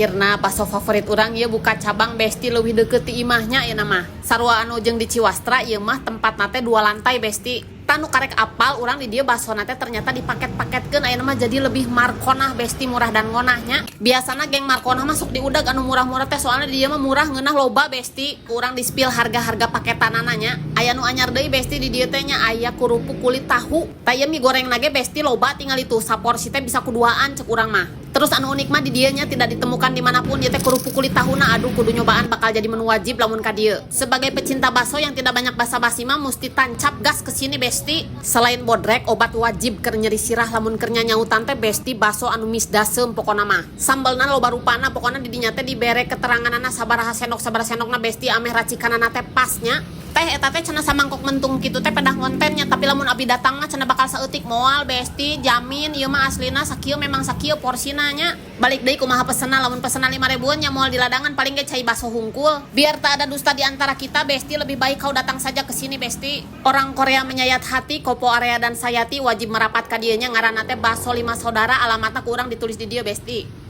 Akhirna baso favorit urang ieu buka cabang, Besti, leuwih deukeut ti imahnya ieu mah. Sarua anu jeung di Ciwastra, ieu mah tempatna teh dua lantai, Besti. Tah, nu karek apal urang di dieu, basona teh ternyata dipaket-paketkeun ayeuna mah, jadi lebih markonah, Besti, murah dan ngonahnya. Biasana geng markonah masuk di udag anu murah-murah teh, soalnya di dieu mah murah, ngeunah, loba, Besti. Kurang di spill harga-harga paketanana nya. Aya nu anyar deui, Besti, di dieu teh nya, aya kerupuk kulit tahu. Tah, ieu mie goreng nage, Besti, loba tinggal itu saporsi teh bisa kuduaan cek urang mah. Terus anu unik mah di dieu nya, tidak ditemukan dimanapun ieu teh kerupuk kulit tahuna. Aduh, kudu nyobaan, bakal jadi menu wajib lamun ka dieu. Sebagai pecinta bakso yang tidak banyak basa-basi mah mesti tancap gas ke sini, Besti. Selain bodrek, obat wajib keur nyeri sirah lamun keur nyautan teh, Besti, baso anu misdaseum pokona mah. Sambelna loba rupana, pokona di dinya teh dibere keteranganana sabaraha sendok, sabaraha sendokna, Besti, ameh racikanana teh pasnya. Teh eta teh cenah samangkok mentung kitu teh pedah ngontennya, tapi lamun abi datang mah cenah bakal saeutik. Moal, Besti, jamin ieu mah aslina sakieu, memang sakieu porsina nya. Balik deui kumaha pesenna, lamun pesenna 5 ribuan nya moal di ladangan, paling ge cai baso hungkul. Biar tak ada dusta di antara kita, Besti, lebih baik kau datang saja ke sini, Besti. Orang Korea menyayat hati, Kopo Area dan Sayati wajib merapat ka dieu nya. Ngaranna teh Baso Lima Saudara, alamatna kurang ditulis di dieu, Besti.